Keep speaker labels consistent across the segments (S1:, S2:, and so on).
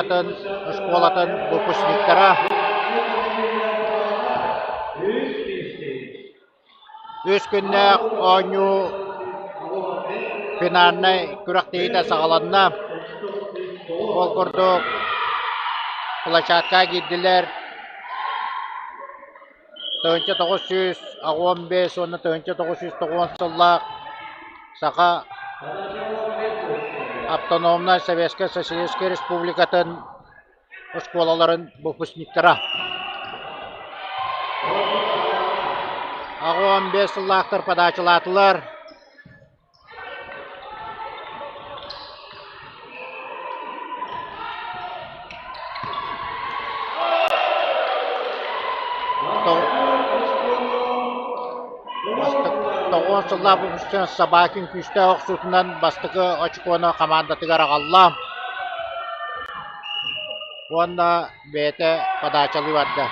S1: Оскуолатын выпускниктара үс күннээх оонньуу финальнай күрэхтэһиитэ саҕаланна. Ол курдук площадкаҕа киирдилэр 1985 уонна 1990 сыллаах Саха Автономнай Советскай Социалистическай Республикатын оскуолаларын выпускниктара. 85 сыллаахтар подачалаатылар. Тоҕуон сыллаах выпускник Собакин күүстээх охсуутунан бастакы очкону хамаандатыгар аҕалла уонна бэйэтэ подачалыы барда.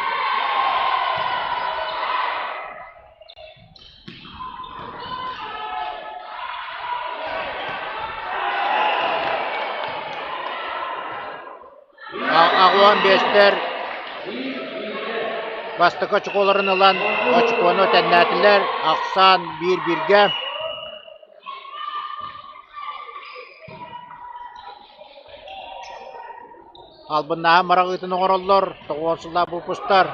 S1: Аҕуон биэстэр бастакы очукуоларын ылан очукуону тэннээтилэр. Ахсаан биир-бииргэ. Албыннааһын быраҕыытын оҥороллор, тоҕуон сыллаах выпустар.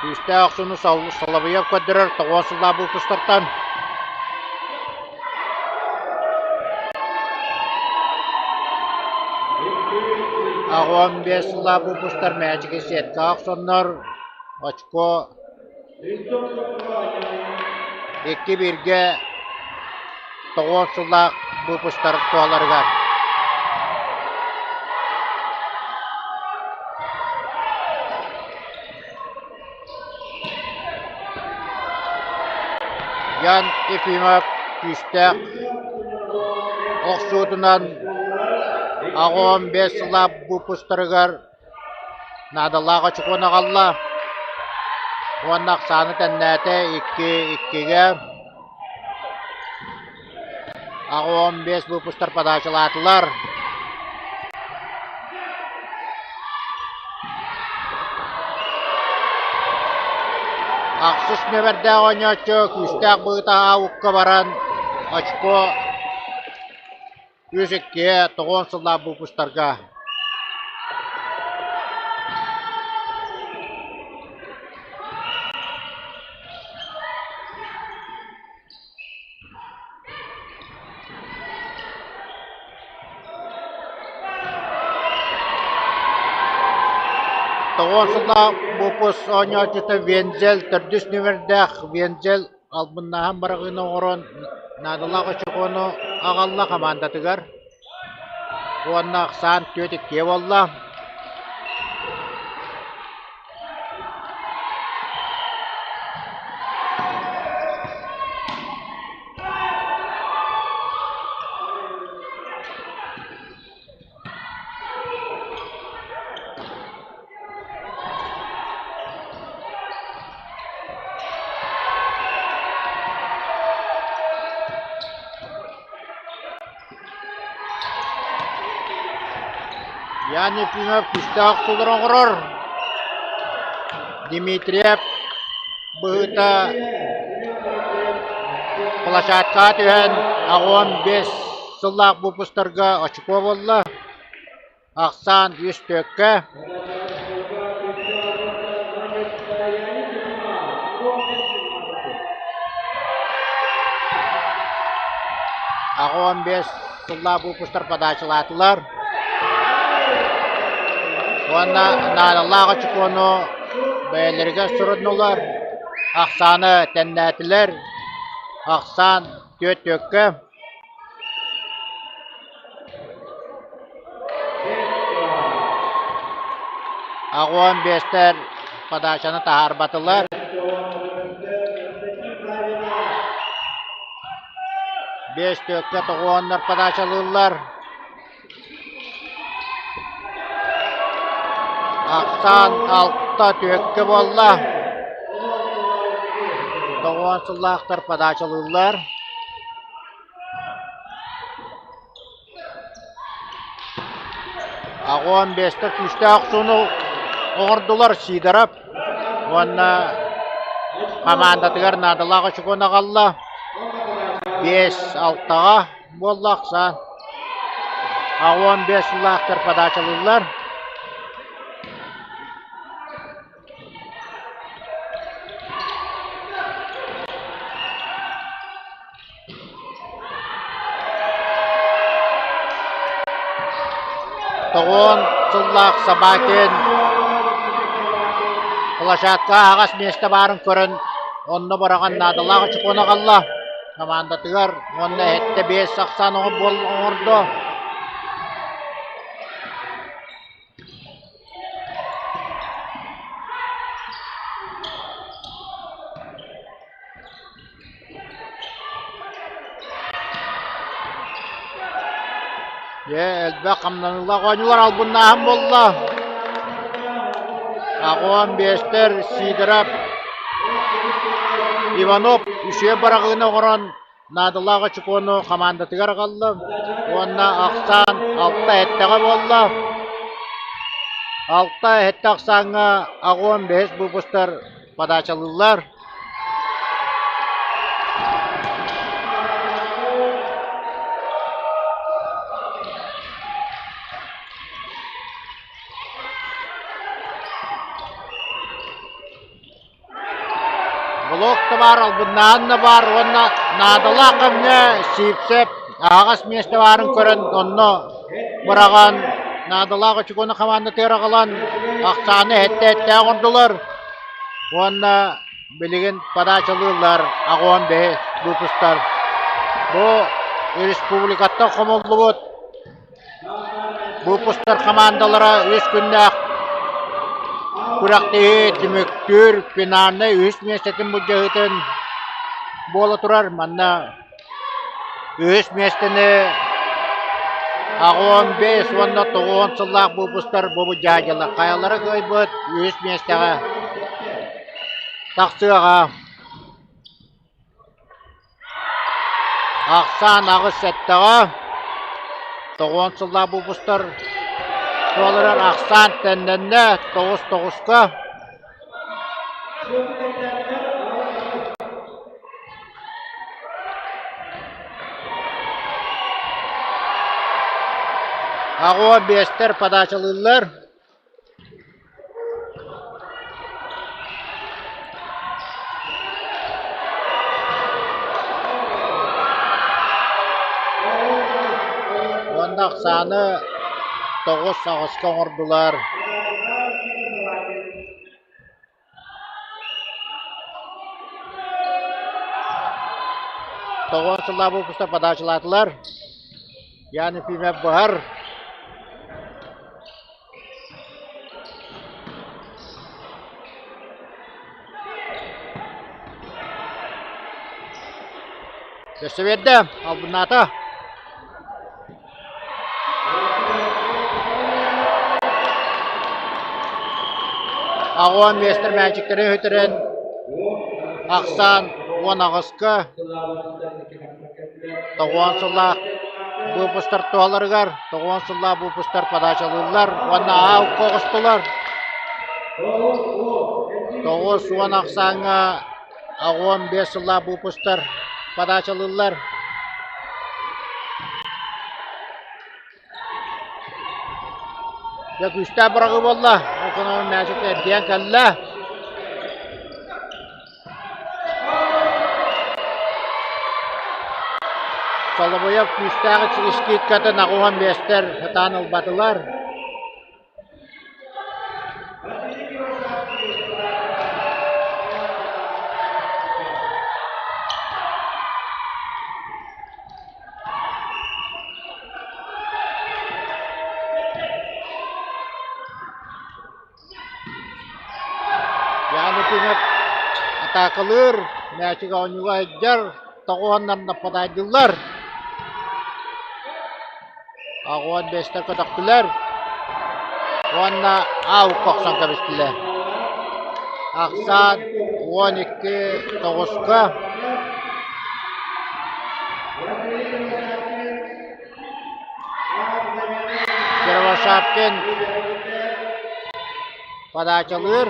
S1: Күүстээх охсууну Соловьев көрдөрөр тоҕуон сыллаах выпустартан. Аҕуон биэс сыллаах выпустар мээчиги сеткаҕа охсоннор очко Икки бииргэ тоҕуон сыллаах выпустар туһаларыгар. Ян Ефимов күүстээх охсуутунан аҕыан биэс сыллаах выпустарыгар Наадалаах очукуону аҕалла уонна ахсааны тэннээтэ икки иккигэ 85 выпустар подачалаатылар. Ахсыс нүөмэрдээх оонньооччу күүстээх быыта аукка баран очко Үс иккиэ тоҕуон сыллаах выпустарга Тоҕуон сыллаах выпуск оонньооччута Вензель төрдүс нүөмэрдээх Вензель Албыннаһан быраҕыыны оҥорон наадалаах очукуону аҕалла хамаандатыгар уонна ахсаан түөрт иккиэ буолла. Ян Ефимов күүстээх охсуулары оҥорор. Дмитриев быһыыта площадкаҕа түһэн 85 сыллаах выпустарга очко буолла. Ахсаан үс түөккэ. Аҕа 15 сыллаах выпустар подачалаатылар. Уонна наадалаах очукуону бэйэлэригэр суруннулар. Ахсааны тэннээтилэр. Ахсаан түөрт түөккэ. Аҕуон биэстэр подачаны таһаарбатылар. Биэс түөккэ тоҕуоннар подачалыыллар. Ахсаан алта түөккэ буолла. Тоҕуон сыллаахтар подачалыыллар. Аҕуон биэстэр күүстээх охсууну оҥордулар Сидоров уонна хамаандатыгар наадалаах очукуону аҕалла. 5-6-ҕа буолла ахсаан. 85 сыллаахтар подачалыыллар. Тоҕуон сыллаах Собакин площадка аһаҕас миэстэ баарын көрөн онно быраҕан наадалаах очукуону аҕалла командатыгар уонна эһэттэ биэс ахсаан оҥордо. Дьэ, элбэх хамнаныылаах оонньуулар албыннааһын буолла. Аҕуон биэстэр Сидоров, Иванов үсүө быраҕыыны оҥорон наадалаах очукуону хамаандатыгар аҕалла уонна ахсаан алта эттэҕэ буолла. Алта эһэтте ахсааҥҥа аҕуон бэһис выпустар подачалыыллар. Блок да баар, албыннаан да баар уонна наадалаах кэмҥэ Сивцев аһаҕас миэстэ баарын көрөн онно быраҕан наадалаах очукуону хамаандатыгар аҕалан ахсааны эһэттээттээх оҥордулар уонна билигин подачалыыллар аҕуон бэһи выпустар. Бу республикаттан хомуллубут Выпустар хамаандалара үс күннээх күрэхтэһии түмүктүүр финальнай үһүс миэстэтин былдьаһыытын буола турар. Манна үһүс миэстэни 85 уонна 90 сыллаах выпустар бу былдьаһыдьалар хайалара кыайбыт үһүс миэстэҕэ тахсыаҕа. Ахсаан аҕыс сэттэҕэ, тоҕуон сыллаах выпустар туоларар ахсаан тэннэннэ тоҕус тоҕуска. Аҕуо биэстэр подачалыыллар. Уонна ахсааны тоҕус аҕыска оҥордулар. Тоҕус сыллаах выпустар подачалаатылар. Ян Ефимов быһар. Өссө биэрдэ, албыннаата. Аҕуон миэстэр мээчиктэри өтөрөн ахсаан уон аҕыска тоҕуон сыллаах выпустар туһаларыгар тоҕуон сыллаах выпустар подачалыыллар уонна аалка оҕустулар. 90 ахсааҥҥа 85 сыллаах выпустар подачалыыллар. Дьэ күүстээх быраҕыы буолла. Ол гынан мээчик эргийэн кэллэ. Солобуйап күүстээх скидкатын аҕуһан биэстэр сатаан ылбатылар. Яны атаакалыыр, мээчик оонньууга сылдьар, тоҕуһаннар наппадаайдыыллар. Аҕуон биэстэр көтөхтүлэр уонна аукка охсон кэбистилэр. Ахсаан 12 тоҕуска. Кривошапкин подачалыыр.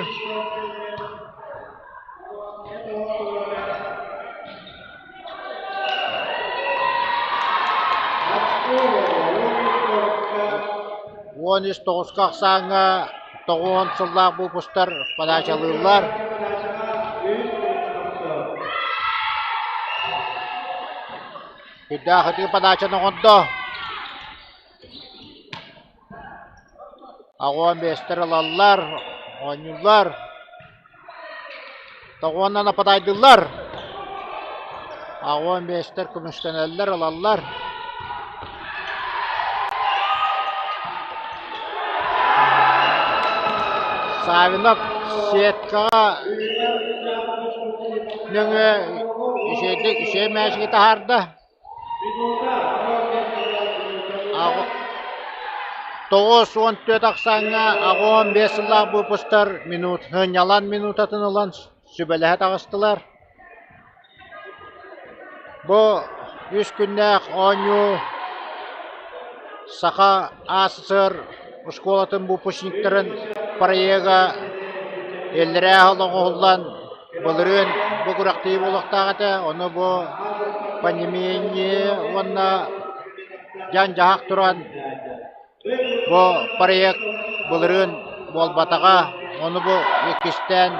S1: 13 тоҕуска ахсааҥҥа 90 сыллаах выпустар подачалыыллар. Сүрдээх ытыы подачаны оҥордо. Аҕуон биэстэр ылаллар, оонньууллар. Тоҕуоннан нападайдыыллар. Аҕуон биэстэр көмүскэнэллэр, ылаллар. Савинов сеткаҕа нөҥүө үчүгэйдик үчүгэй мээчиги таһаарда. 94 ахсааҥҥа 85 сыллаах выпустар минут сынньалаҥ минутатын ылан сүбэлэһэ таҕыстылар. Бу үс күннээх оонньуу Саха АССР оскуолатын выпускниктарын проега иллэрээ сыл оҥоһуллан Былырыын бу күрэхтэһии буолуохтаах этэ, ону бу пандемия уонна дьаҥ-дьаһах туран бу проект былырыын буолбатаҕа, ону бу иккистээн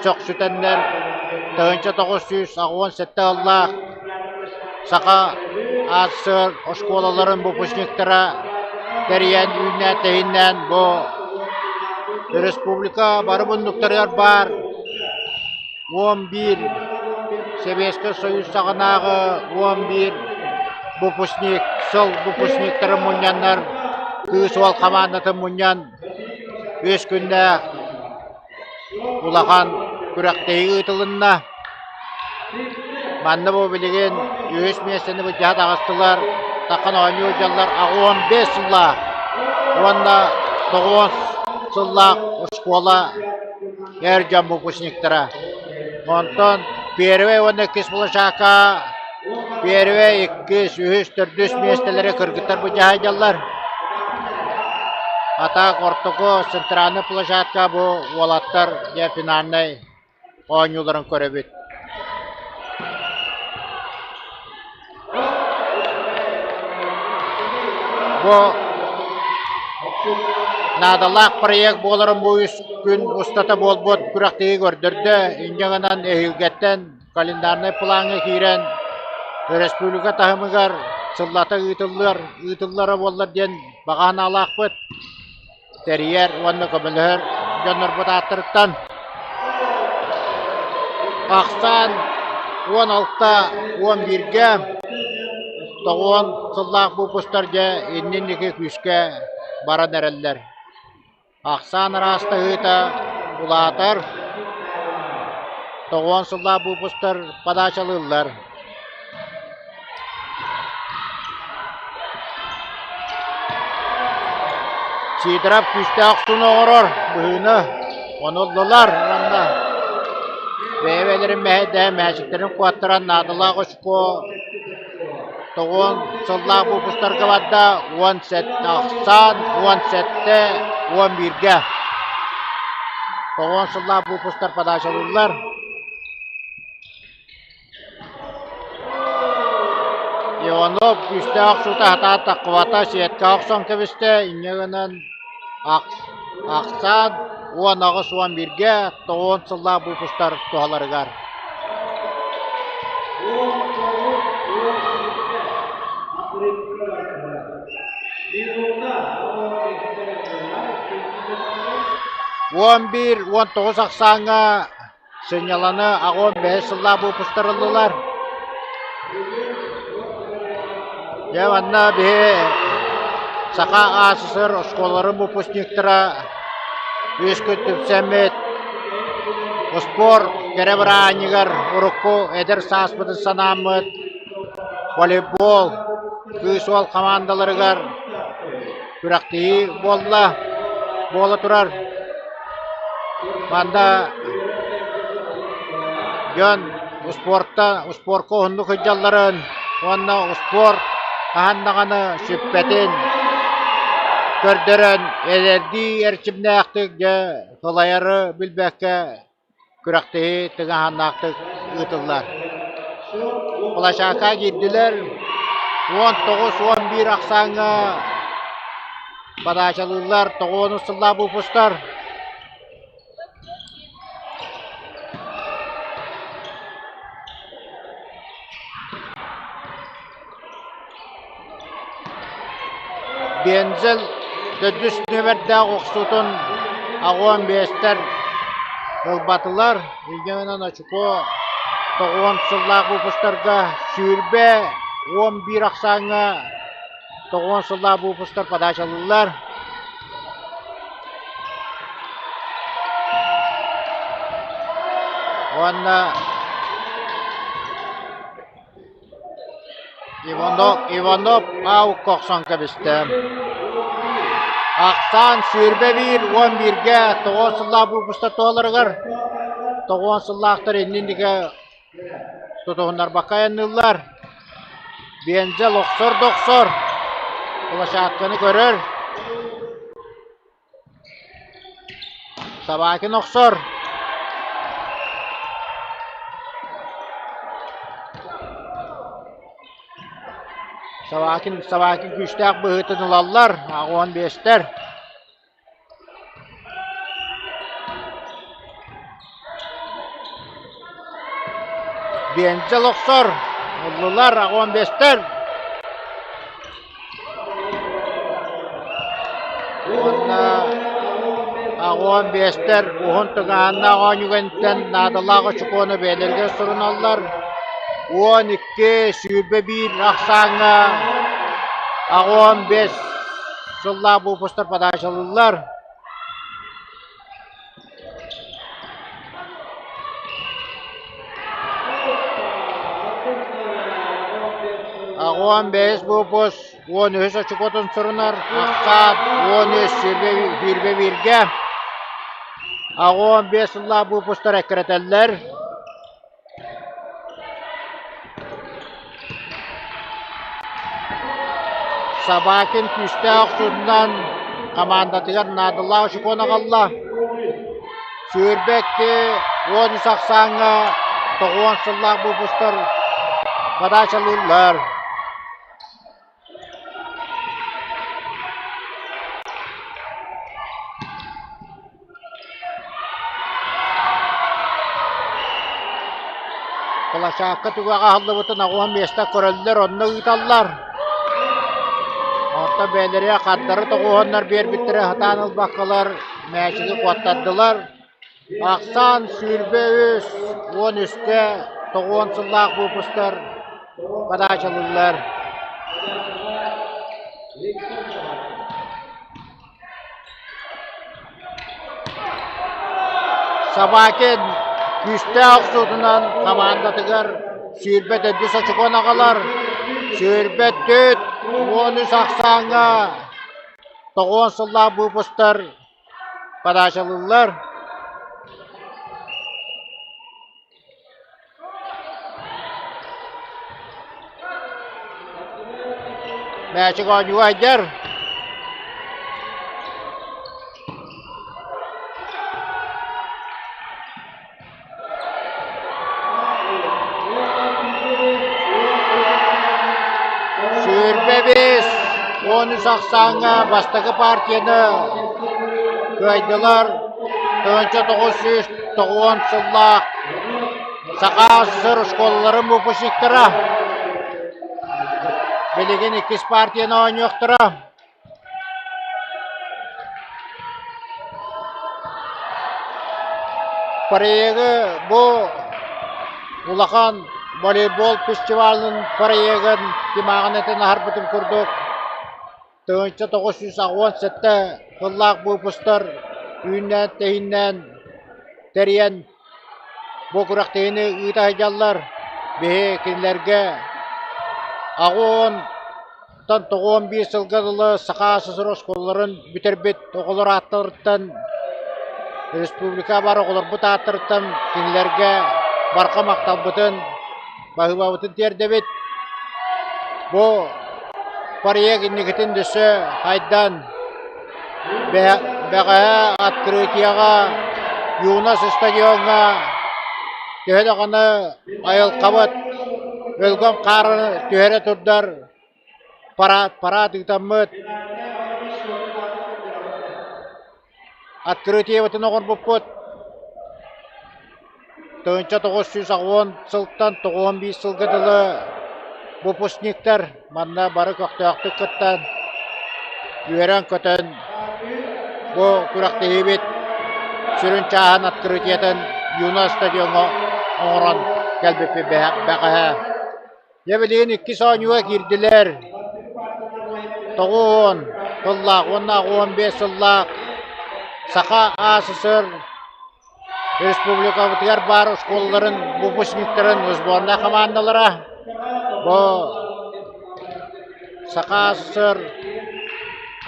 S1: сөхсүтэннэр 1997 сыллаах Саха АССР оскуолаларын выпускниктара тэрийэн үүннээн-тэһииннээн бу республика бары муннуктарыгар баар 11 Сэбиэскэй Союз саҕанааҕы 11 выпускник сыл выпускниктарын мунньаннар кыыс уол хамаандатын мунньан үс күннээх улахан күрэхтэһии ыытылынна. Манна бу билигин үһүс миэстэни былдьаһа таҕыстылар. Таххан оонньуу дьаллар 85 сыллаах уонна 9 сыллаах оскуола эр дьон выпускниктара. Онтон первый уонна иккис площадка первый, иккис, үһүс, төрдүс миэстэлэри кыргыттар былдьаһа дьаллар. А так ортоку центральный площадка бу уолаттар дьэ финальнай оонньууларын көрөбүт. Бу наадалаах проект буоларын бу үс күн устата буолбут күрэхтэһии көрдөрдө. Инньэ гынан эһиилгэттэн календарнай плаҥҥа киирэн республика таһымыгар сыллата ыытыллар ыытыллара буоллар диэн баҕа санаалаахпыт. Тэрийэр уонна көмөлөһөр дьоннорбут ааттарыттан ахсаан 16-11-гэ тоҕуон сыллаах выпустар дьэ иннин-инники күүскэ баран эрэллэр. Ахсаан араастаһыыта улаатар, тоҕуон сыллаах выпустар подачалыыллар. Сидоров күүстээх охсууну оҥорор быһыыны ону ыллылар уонна бэйэ-бэйэлэрин мэһэйдэһэн мээчиктэрин куоттаран наадалаах очко тоҕуон сыллаах выпустарга барда 17 ахсаан 17 11-гэ тоҕуон сыллаах выпустар подачалыыллар. Иванов күүстээх охсуута сатаан таххыбата, сетка охсон кэбистэ, инньэ гынан ахсаан 18-11-гэ 90 сыллаах выпустар туһаларыгар. 11-19 ахсааҥҥа Сынньаланы аҕыан бэһис сыллаах выпустар ыллылар. Дьэ манна биһи Саха АССР оскуолаларын выпускниктара үс күн түмсэммит успуор кэрэ бырааһынньыгар урукку эдэр сааспытын санааммыт волейбол кыыс уол хамаандаларыгар күрэхтэһии буолла, буола турар. Манна дьон успуорта успуорка уһуннук сылдьалларын уонна успуорт хаһан даҕаны сүппэтин көрдөрөн эдэрдии эрчимнээхтик дьэ сылайары билбэккэ күрэхтэһии тыҥааһыннаахтык ыытыллар. Площадка киирдилэр 19-11 ахсааҥҥа подачалыыллар тоҕуонус сыллаах выпустар. Бензел төрдүс нүөмэрдээх охсуутун аҕуон биэстэр ылбатылар. Инньэ очко тоҕуон сыллаах выпустарга 20 11 ахсааҥҥа тоҕуон сыллаах выпустар подачалыыллар. Уонна Иванов, Иванов аукка охсон кэбистэ. Ахсаан 21 11-гэ тоҕус сыллаах выпуста туоларыгар тоҕуон сыллаахтар иннин-дигэ тутуһуннарбакка айанныыллар. Бензел охсор да охсор, площадканы көрөр. Собакин охсор. Собакин, Собакин күүстээх быһыытын ылаллар, аҕуон биэстэр. Бензел охсор, ыллылар, аҕуон биэстэр. Уонна аҕуон биэстэр уһун тыҥааһыннаах оонньуугантан наадалаах очукуону бэйэлэригэр суруналлар. 12 21 ахсааҥҥа аҕуон биэс сыллаах выпустар подачалыыллар. Аҕуон бэһис выпуск 13 очукуотун сурунар, ахсаан 13 21-гэ. Аҕуон биэс сыллаах выпустар эккирэтэллэр. Собакин күүстээх охсуутунан хамаандатыгар наадалаах очукуону аҕалла. 22 13 ахсааҥҥа тоҕуон сыллаах выпустар подачалыыллар. Площадка түгэҕэ аһыллыбытын аҕуһа миэстэ көрөллөр, онно ыыталлар. Онтон бэйэлэрэ хардары тоҕуһаннар биэрбиттэрэ сатаан ылбаккалар мээчиги куоттардылар. Ахсаан 23, 13-кэ тоҕуон сыллаах выпустар подачалыыллар. Собакин күүстээх охсуутунан хамаандатыгар 24 очукуон аҕалар. 24 13 ахсааҥҥа тоҕуон сыллаах выпустар подачалыыллар. Мээчик оонньууга сылдьар. 25 13 ахсааҥҥа бастакы партияны кыайдылар. 1990 сыллаах Саха СССР школаларын выпускниктара билигин иккис партияны оонньуохтара. Проегы бу улахан волейбол фестивалын проегын тимаҕын этэн аһарбытым курдук 1987 сыллаах выпустар үүннээн-тэһииннээн тэрийэн бу күрэхтэһиини ыыта сылдьаллар. Биһи кинилэргэ аҕуонтан тоҕуон биир сылга дылы Саха СССР оскуолаларын бүтэрбит оҕолор ааттарыттан Республика бар оҕолорбут ааттарыттан кинилэргэ барҕа махталбытын, баһыыбабытын тиэрдэбит. Бу проект инникитин өссө хайдан бэҕэһээ открытиеҕа Юнос стадиоҥҥа төһө даҕаны айылҕабыт өлгөм хаарын түһэрэ турдар парад парад ыытаммыт Открытиебытын оҥорбуппут 1980 сылтан 95 сылга дылы выпускниктар манна бары көхтөөхтүк кыттан, үөрэн-көтөн бу күрэхтэһиибит сүрүн чааһын открытиетын Юна стадиоҥҥа оҥорон кэлбиппит бэҕэһээ. Дьэ билигин иккис оонньууга киирдилэр. 90 сыллаах уонна 15 сыллаах Саха АССР республикабытыгар баар оскуолаларын выпускниктарын сборнай хамаандалара бу Саха АССР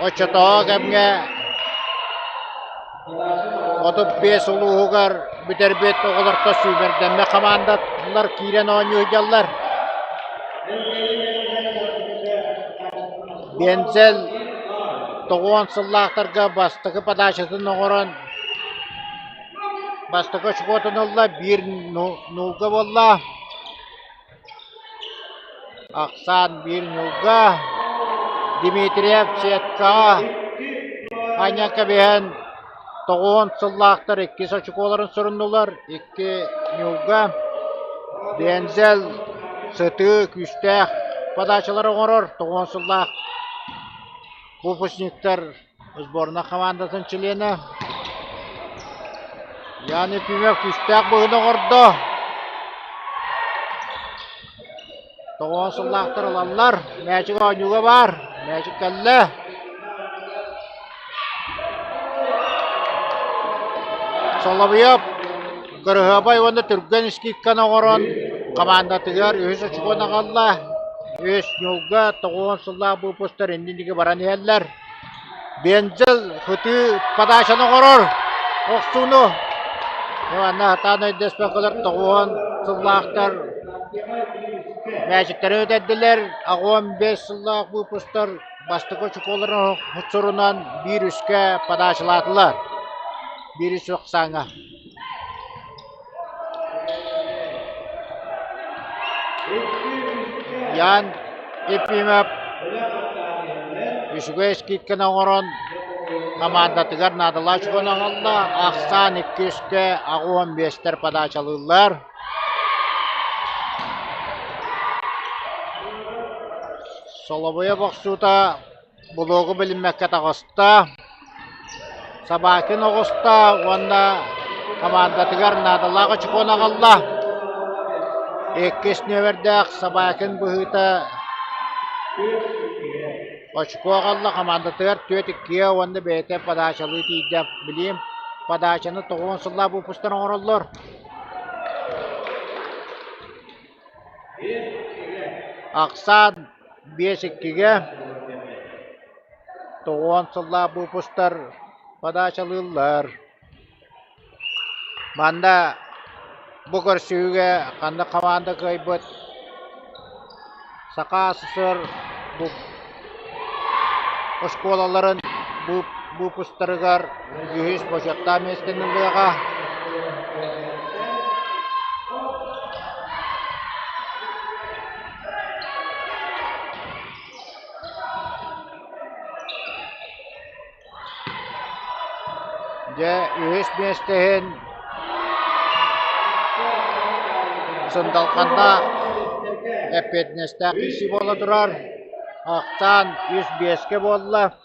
S1: оччотооҕу кэмҥэ 35 улууһугар бүтэрбит оҕолортон сүүмэрдэммит хамаандалар киирэн оонньуу сылдьаллар. Бензель 90 сыллаахтарга бастакы подачатын оҥорон бастакы очкотун ылла, биир нуулга буолла. Ахсаан биир ньулга Дмитриев сеткаҕа анньан кэбиһэн 90 сыллаахтар иккис очукуоларын суруннулар икки ньулга Бензел сытыы күүстээх подачалары оҥорор 90 сыллаах выпускниктар Сборнай хамаандатын чилиэнэ Ян Ефимов күүстээх быһыыны оҥордо. Тоҕуон сыллаахтар ылаллар. Мээчик оонньууга баар. Мээчик кэллэ. Соловьев кырыһыабай уонна түргэн скидканы оҥорон хамаандатыгар үһүс очукуону аҕалла. Үс ньулга 90 сыллаах выпустар иннин баран иһэллэр. Бензел сытыы подачаны оҥорор охсууну манна сатаан өйдөспөккөлөр 90 сыллаахтар мээчиктэри өтөрдүлэр 85 сыллаах выпустар бастакы очукуоларын сурунан биир үскэ подачалаатылар биир үс ахсааҥҥа Ян Ефимов үчүгэй скидканы оҥорон хамаандатыгар наадалаах очкону аҕалла. Ахсаан икки-үскэ 85-тэр подачалыыллар. Солобуйа бохсуута Булуогу билиммэккэ таҕыста, Собакин оҕуста уонна хамаандатыгар наадалаах очукуону аҕалла. Иккис нүөмэрдээх Собакин быһыыта очко аҕалла хамаандатыгар түөрт иккиэ уонна бэйэтэ подачалыы тиийдэ. Билиим подачаны 90 сыллаах выпустан оҥороллор. Ахсаан биэс иккигэ 90 сыллаах выпустар подачалыыллар. Манна бу көрсүһүүгэ ханнык хамаанда кыайбыт Саха СССР оскуолаларын выпустарыгар үһүс бочуоттаах миэстэни ылыаҕа. Дьэ, үһүс миэстэ иһин Сындалҕаннаах эппиэтинэстээх киирсии буола турар. Ахсаан үс биэскэ буолла.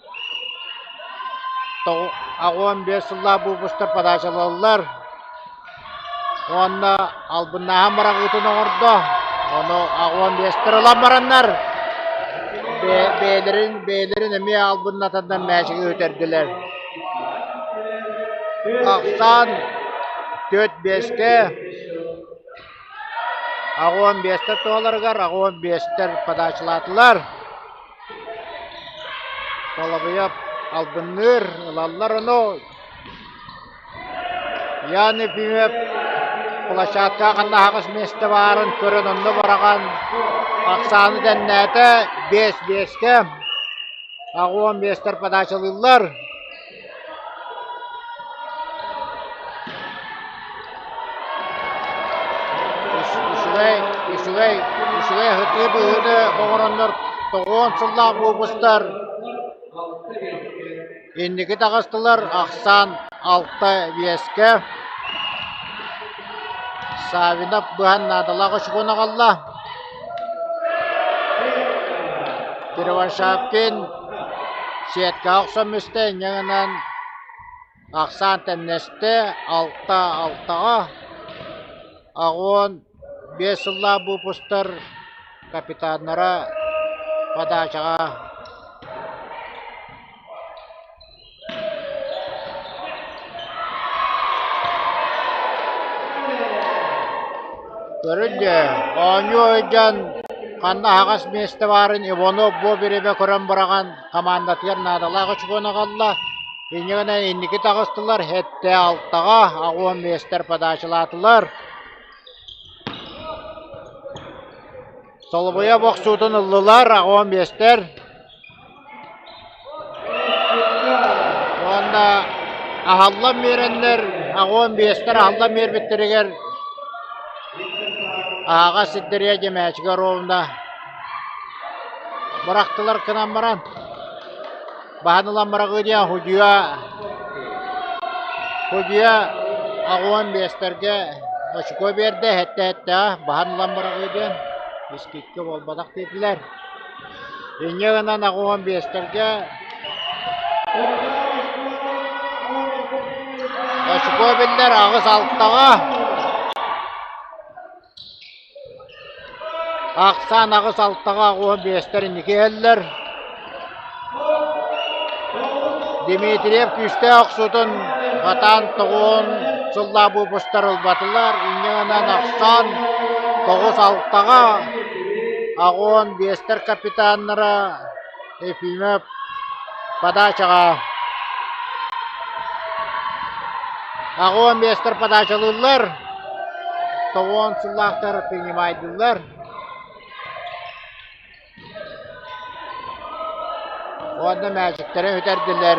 S1: 85 сыллаах выпустар подачалаллар. Уонна албыннааһын быраҕыытын оҥордо. Ону 85-тэр ылан бараннар бэйэлэрин бэйэлэрин эмиэ албыннатаннар мээчиги үтэрдилэр. Ахсаан түөрт биэскэ 85-тэр туоларыгар 85-тэр подачалаатылар. Соловьев албынныыр, ылаллар ону. Ян Ефимов площадкаҕа ханна аһаҕас миэстэ баарын көрөн онно быраҕан ахсааны тэннээтэ 5-5-кэ аҕуон биэстэр подачалыыллар. Үчүгэй, үчүгэй, үчүгэй сытыы быһыыны оҥороннор тоҕуон сыллаах выпустар Инники таҕыстылар ахсаан 6-5-кэ. Саввинов быһан наадалаах очкону аҕалла. Кривошапкин сеткаҕа охсон түстэ, инньэ гынан ахсаан тэннэстэ 6-6-ҕа. 85 сыллаах выпустар капитаннара подачаҕа Көрүн дьэ, оонньуу сылдьан ханна аһаҕас миэстэ баарын Иванов бу бириэмэ көрөн быраҕан хамаандатыгар наадалаах очкону аҕалла. Инньэ гынан инники таҕыстылар, сэттэ алтаҕа аҕуон миэстэр подачалаатылар. Солобуйа бохсуутун ыллылар, аҕуон биэстэр. Уонна аһаллан биэрэннэр, аҕуон биэстэр аһаллан биэрбиттэригэр аһаҕас сирдэриэ Дьэмээчигэ ровно бырахтылар гынан баран баһан ылан быраҕыы диэн судьуйа судьуйа аҕуон биэстэргэ очко биэрдэ сэттэ-сэттэҕэ баһан ылан быраҕыы диэн искиккэ буолбатах диэтилэр. Инньэ гынан аҕуон биэстэргэ очко биллэр аҕыс алтаҕа Ахсаан аҕыс алтаҕа аҕуһа биэстэр инники иһэллэр. Дмитриев күүстээх охсуутун хатаан тоҕуон сыллаах выпустар ылбатылар. Инньэ гынан ахсаан тоҕус алтаҕа аҕуон биэстэр капитаннара Ефимов подачаҕа аҕуон биэстэр подачалыыллар. Тоҕуон сыллаахтар принимайдыыллар. Уонна мээчиктэрин үтэрдилэр.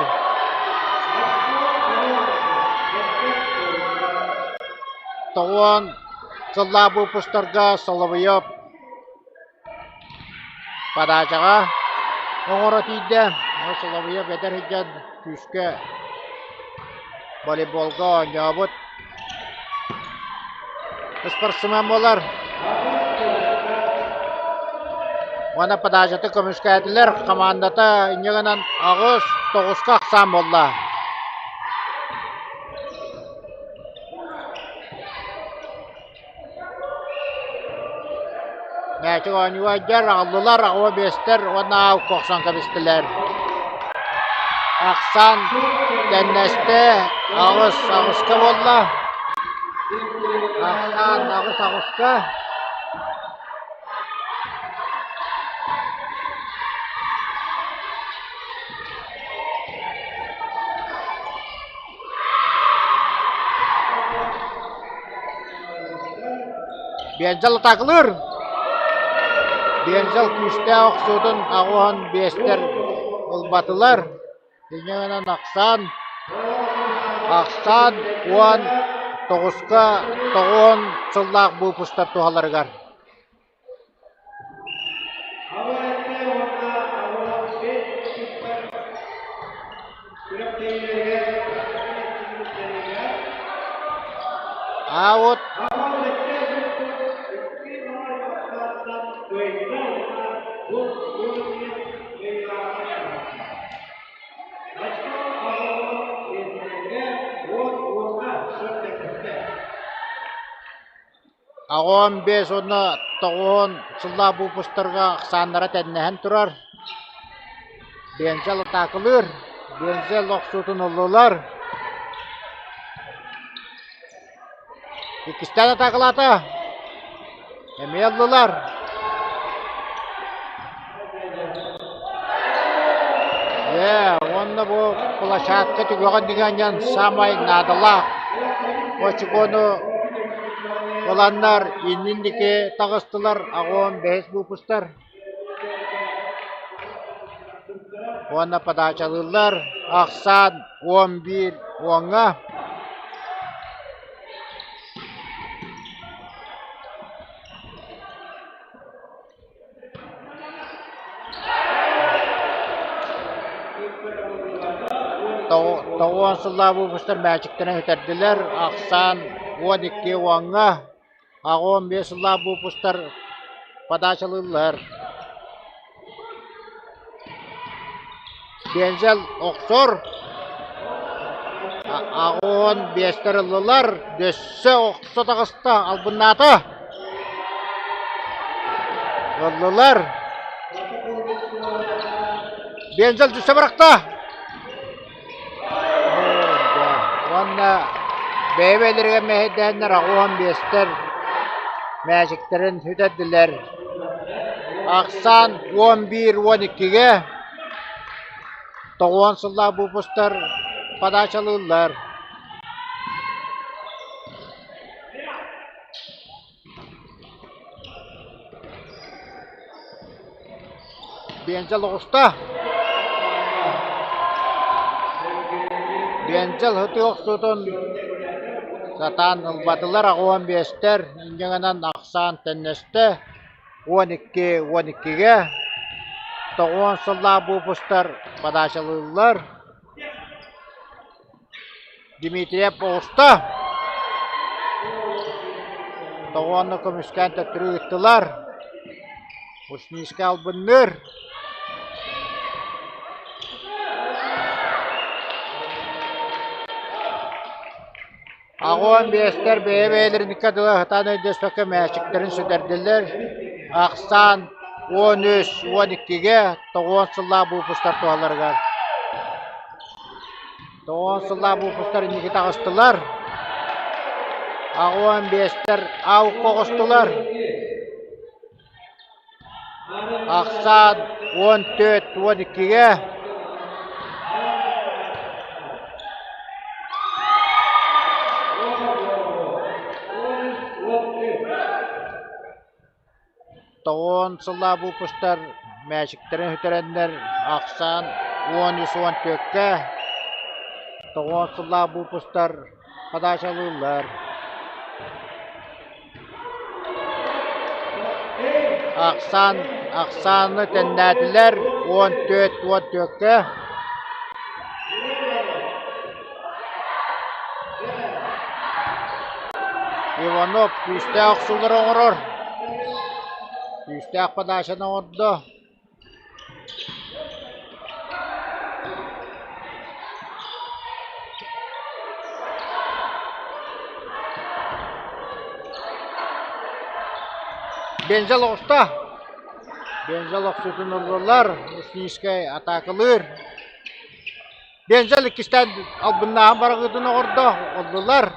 S1: Тоҕуон сыллаах выпустарга Соловьев Подачаҕа оҥоро тиийдэ, Соловьев эдэр сылдьан күүскэ волейболга оонньообут спортсмен буолар. Уонна подачата көмүскээтилэр, хамаандата инньэ гынан аҕыс тоҕуска ахсаан буолла. Мээчик оонньууга дьэр аҕаллылар, аҕыа биэстэр уонна аалка охсон кэбистилэр. Ахсаан тэннэстэ, аҕыс аҕыска буолла. Ахсаан аҕыс аҕыска. Биэнсэл атаакалыыр. Биэнсэл күүстээх охсуутун аҕуһан биэстэр ылбатылар. Инньэ гынан ахсаан ахсаан уон тоҕуска тоҕуон сыллаах выпустар туһаларыгар. Аут Аҕыан биэс уонна тоҕуһун сыллаах выпустарга ахсааннара тэннэһэн турар. Бензел атаакалыыр, Бензел охсуутун ыллылар. Иккистээн атаакалаата. Эмиэ ыллылар. Ээ, уонна бу площадка түгэҕин диэн саамай наадалаах. очукуону ыланнар иннин диэки таҕыстылар 85 выпустар. Уонна подачалыыллар ахсаан 11 уоҥҥа. Тоҕуон сыллаах выпустар мээчиктэрин сүтэрдилэр, ахсаан 12 уоҥҥа, 85 сыллаах выпустар подачалыыллар. Бензел охсор, 85-тэр ыллылар, өссө охсо таҕыста, албыннаата. Ыллылар. Бензел түссе бырахта. Уонна бэйэ-бэйэлэригэр мэһэйдээннэр 85-тэр мээчиктэрин сүтэрдилэр. Ахсаан 11-12-гэ 90 сыллаах выпустар подачалыыллар. Биэнсэл оҕуста. Биэнсэл ытыы охсуутун сатаан ылбатылар 85-тэр инньэ гынан ахсаан төннөстө 12-12-гэ 90 сыллаах выпустар подачалыыллар. Дмитриев оҕуста. Тоҕуонну көмүскээн төттөрү ыыттылар. Ушницкай албынныыр. Аҕуон биэстэр бэйэ-бэйэлэрин икки ардылар сатаан өйдөспөккө мээчиктэрин сүтэрдилэр. Ахсаан 13-12-гэ 90 сыллаах выпустар туһаларыгар. 90 сыллаах выпустар инники таҕыстылар. 85-тэр аукка оҕустулар. Ахсаан 14-12-гэ. 90 сыллаах выпустар мээчиктэрин сүтэрэннэр ахсаан 13-14-кэ 90 сыллаах выпустар подачалыыллар. Ахсаан ахсааны тэннээтилэр 14-14-кэ. Иванов күүстээх охсуулары оҥорор. Күүстээх подачаны оҥордо. Бензел оҕуста. Бензел охсуутун ыллылар. Ушницкай атаакалыыр. Бензел иккистээн албыннааһын бараҕыытын оҥордо, ыллылар.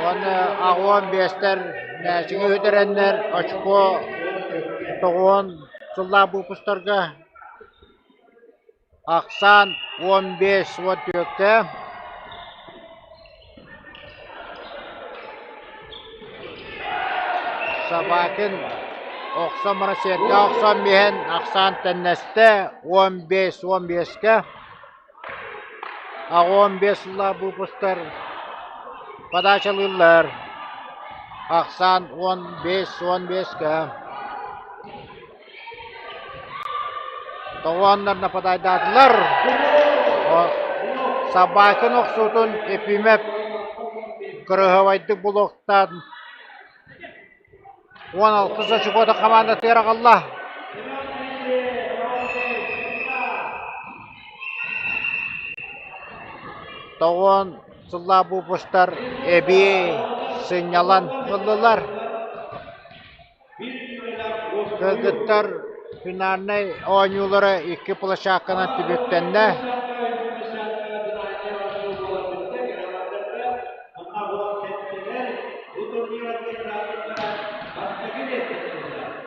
S1: Уонна 85-тэр мээчиги үтэрэннэр очко 90 сыллаах выпустарга ахсаан 15-14-кэ Собакин охсон баран сиэргэ охсон иһэн ахсаан тэннэстэ 15-15-кэ. 15 сыллаах выпустар подачалыыллар. Ахсаан 15-15-кэ. Тоҕуоннар нападайдаатылар. Собакин охсуутун Ефимов кырыһабайдык булуохтаан 16 очукуота хамаандатыгар аҕалла. Тоҕуон сыллаах выпустар эбии сынньалан ыллылар. Кыргыттар финальнай оонньуулара икки площадканан түмүктэннэ.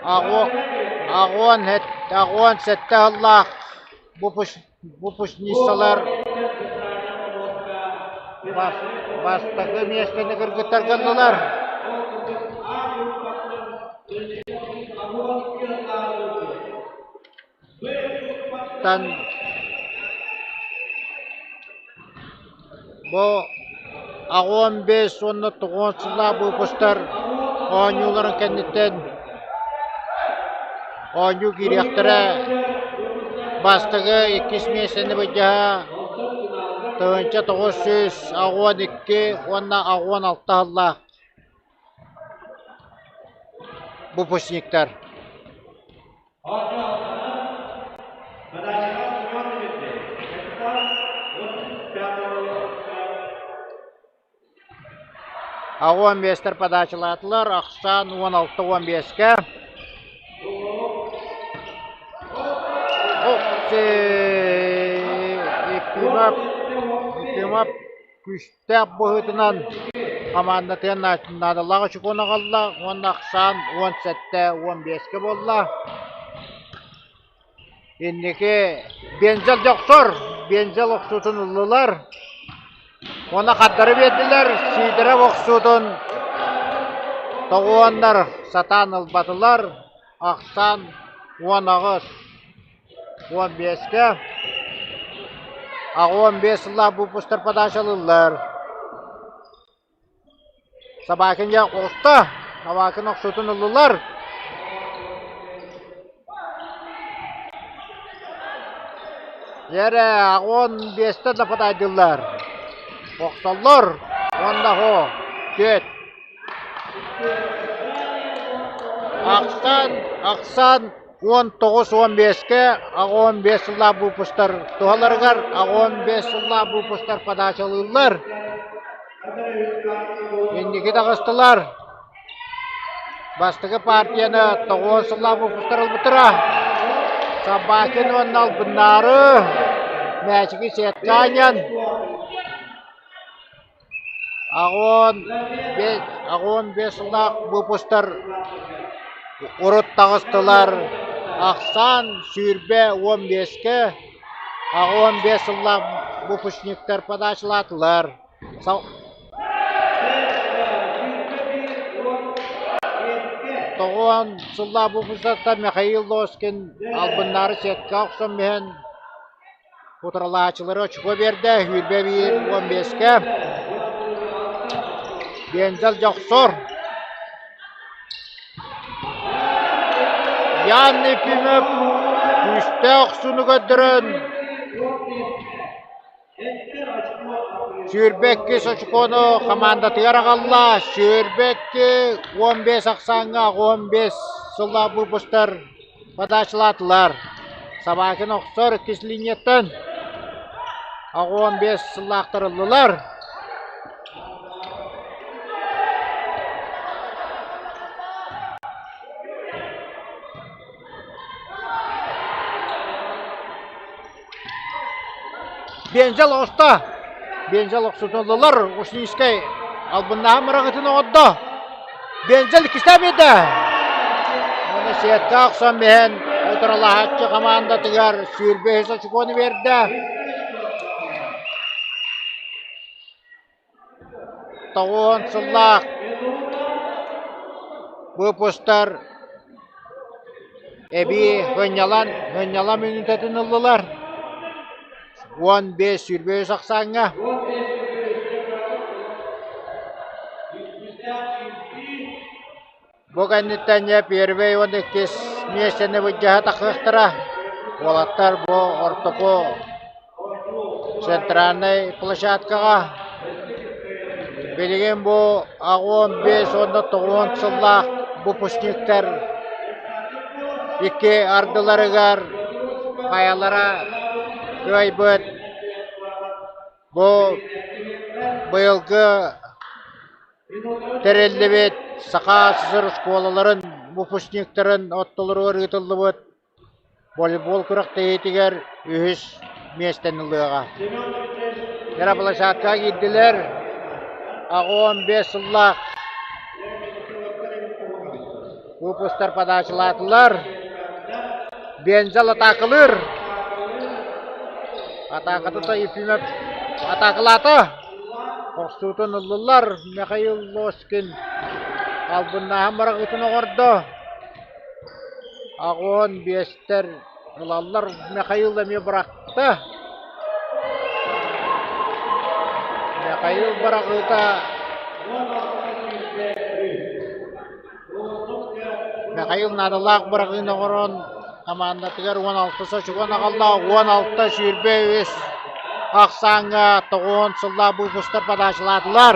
S1: 87 сыллаах выпускницалар. Бастакы миэстэни кыргыттарга ыллылар. Тан бу 85 уонна 90 сыллаах выпустар оонньууларын кэнниттэн оонньуу киириэхтэрэ. Бастакы, иккис миэстэни былдьаһа 1982 уонна 86 сыллаах выпускниктар. Аҕа 15-тэр подачалаатылар, ахсаан 16-15-кэ. Ефимов, Ефимов күүстээх быһыытынан хамаандатыгар наадалаах очукуону аҕалла уонна ахсаан 17-15-кэ буолла. Инники Бензел дьохсор, Бензел охсуутун ыллылар. Уонна хардары биэрдилэр, Сидоров охсуутун тоҕуоннар сатаан ылбатылар. Ахсаан 18 15-кэ. 15 сыллаах выпустар подачалыыллар. Собакин дьэ оҕуста. Собакин охсуутун ыллылар. Дьэ 15-тэн да подайдыллар. Охсоллор. Уонна хо. Түөт. Ахсан, ахсан 19-15-кэ 85 сыллаах выпустар туһаларыгар 85 сыллаах выпустар подачалыыллар. Инники таҕыстылар. Бастакы партияны 9 сыллаах выпустар ылбыттара. Собакин уонна Албыннаары мээчиги сетка анньан 85 сыллаах выпустар урут таҕыстылар. Ахсаан 20 15-кэ 85 сыллаах выпускниктар подачалаатылар. 90 сыллаах выпускниктар Михаил Лоскин албыннаары сетка охсон иһэн Утарылааччылары очко биэрдэ, 21 15-кэ. Бензел дьохсор. Ян Ефимов күүстээх охсууну көрдөрөн 22 очкону хамаандатыгар аҕалла. 22 15 ахсааҥҥа 15 сыллаах выпустар Подачалаатылар. Собакин охсор иккис линияттан 15 сыллаахтар ыллылар. Бензел оҕуста. Бензел охсутун ыллылар. Ушницкай албыннааһын мыраҕытын оҥордо. Бензел иккистээн биэрдэ. Уонна сетка охсон биһэн утарылаһааччы хамаандатыгар 25 очукуону биэрдэ. 90 сыллаах выпустар эбии сынньалаҥ сынньалаҥ мүнүүтэтин ыллылар 15 23 ахсааҥҥа Бу кэнниттэн дьэ первэй уонна иккис миэстэни былдьаһа тахсыахтара. Уолаттар бу ортоку центральнай площадкаҕа билигин бу 85 уонна 90 сыллаах выпускниктар икки ардыларыгар хайалара кыайбыт бу быйылгы Тэриллибит Саха СССР оскуолаларын выпускниктарын ортолоругар ыытыллыбыт волейбол күрэхтэһиитигэр үһүс миэстэни ылыаҕа. Кэрэ площадкаҕа киирдилэр. 85 сыллаах выпустар подачалаатылар. Бензел атаакалыыр. Атааката Ефимов атаакалаата. Охсуутун ыллылар Михаил Лоскин албыннааһын быраҕыытын оҥордо. Аҕыон биэстэр ылаллар Михаил эмиэ бырахта. Михаил быраҕыыта Михаил наадалаах быраҕыыны оҥорон хамаандатыгар 16 очукуон аҕалла, 16-23 ахсааҥҥа тоҕуон сыллаах выпустар подачалаатылар.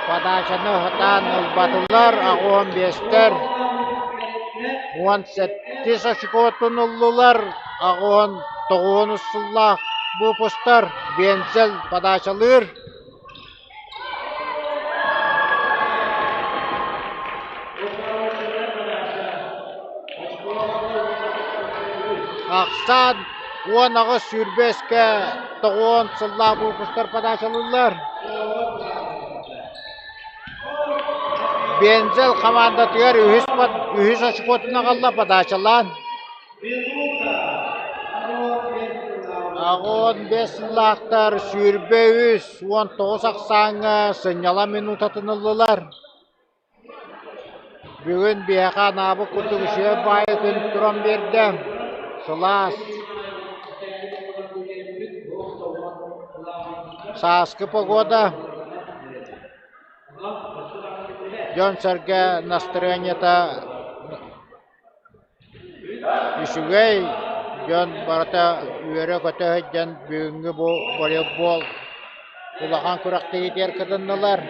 S1: Подачаны сатаан ылбатылар, аҕыон биэстэр, 17 очукуотун ыллылар, аҕыон тоҕуон сыллаах выпустар, Венцель подачалыыр. Ахсаан 18 сүүрбэскэ тоҕуон сыллаах выпустар подачалыыллар. Бензел хамаандатыгар үһүс, үһүс очкотун аҕалла подачалаан. 85 сыллаахтар 23 19 ахсааҥҥа сынньалаҥ минутатын ыллылар. Бүгүн биһиэхэ анаабыт курдук үчүгэй баайы күн туран биэрдэ. Сылаас. Сааскы погода. Дьон-сэргэ настырыанньата Үчүгэй дьон барыта үөрэ-көтө сылдьан бүгүҥҥү бу волейбол улахан күрэхтэһиитигэр кытыннылар.